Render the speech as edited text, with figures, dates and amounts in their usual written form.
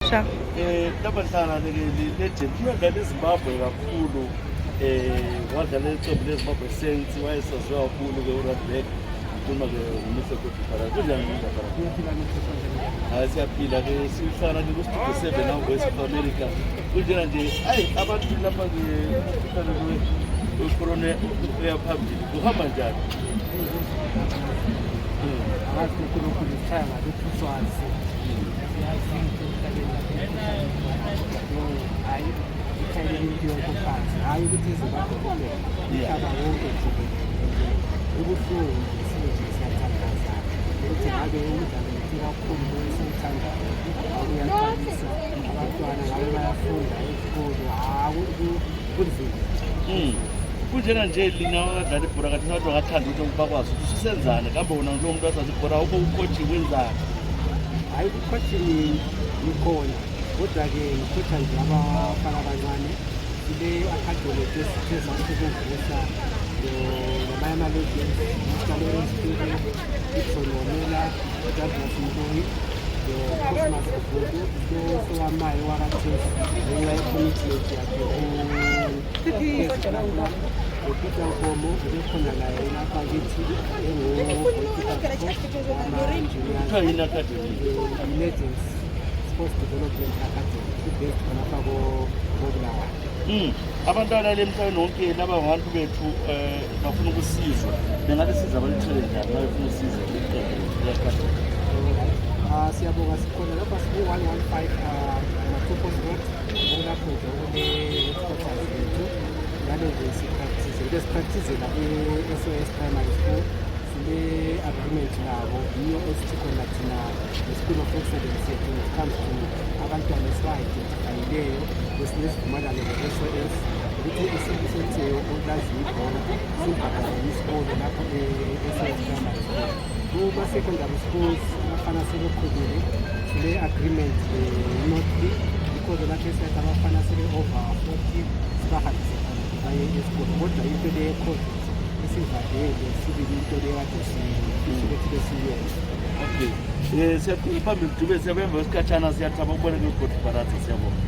Sha. Lapha nhlangana ke legend uyadlala eZimbabwe kakhulu, wadlala iqembu leZimbabwe Saints, wayesaziwa kakhulu ke u-right back. Ngikhuluma ke ngoMr Godfrey Paradza. Kunjani, Mr Paradza? Hayi, siyaphila ke. Sihlangana ke ku-studio 7 now, Voice of America. Kunjena nje, ayi, abantu lapha ke, umkhuhlane we-corona uya phambili, kuhamba njani? Angazi, uNkulunkulu isishaya ngaluphi uswazi. Siyazi into emhlabeni lapho umkhuhlane khona. No, hhayi, ishayelele into yonke phansi, hhayi ukuthi iZimbabwe kuphela, umhlaba wonke jikelele. Kubuhlungu nje, sinje siyathandaza ukuthi ngabe umdlalo wethu kakhulu lo esiwuthandayo uyaqalisa, abantwana ngabe bayafunda ezikolo. Hawu, kunzima. Kunjena nje, lina abadlala ibhola kathi abantu bangathanda ukuthi bakwazi ukuthi usenzani kambe wona lo muntu asazi ibhola awukho, u-coach wenzani? Hhayi, ku-coaching ngikhona, kodwa-ke ngi-coacha nje abafana abancane. Sile-academy yethu esithe sasebenzisa namanye ama-legends, Mr Lawrence Phiri, Gibson Womela, Douglas Mloyi, Cosmas Vudu lo sowamayo wakathesi ngenxa ye-commitment yakhe ku-club, uPeter Nkomo ubekhona naye lapha kithi engu-goalkeeper coach wama-juniors. Kuthiwa yini academy? I-Legends Sports Development Academy, i-based khonapha koBulawayo. Abantwana le emhlabeni wonke laba ngabantu bethu, bafuna ukusizwa, bengalisiza abalithole njani uma befuna usizo leqembu le-academy? Siyabonga, sikhona lapha, siku-115 Matopos Road, okulapho nje okule-headquarters yethu. Njalo nje si-practice, besi-practicela e-SOS Primary School. Sile-agreement nabo, yiyo esithi khona thina i-school of excellence yethu when it comes to abantwana esiba-identifyileyo. Besinesivumelwano ne-SOS ukuthi esisetheyo olaziyo ibhola simbhadalele isikolo lapho e-SOS Primary School. Kuma-secondary schools, abafana sebekhulile, sile-agreement ne-Northley, yikho-ke lapho esiyathi abafana sebe-over 40 sibahambise khona baye esikolo. Kodwa into le ye-COVID isivalele sibili into le kade sifisa ukuthi besiyenze. Okay, siyaqhubeka phambili, Dube, siyabemva isikhatshana. Siyathaba ukubona ke uGodfrey Paradza, siyabonga.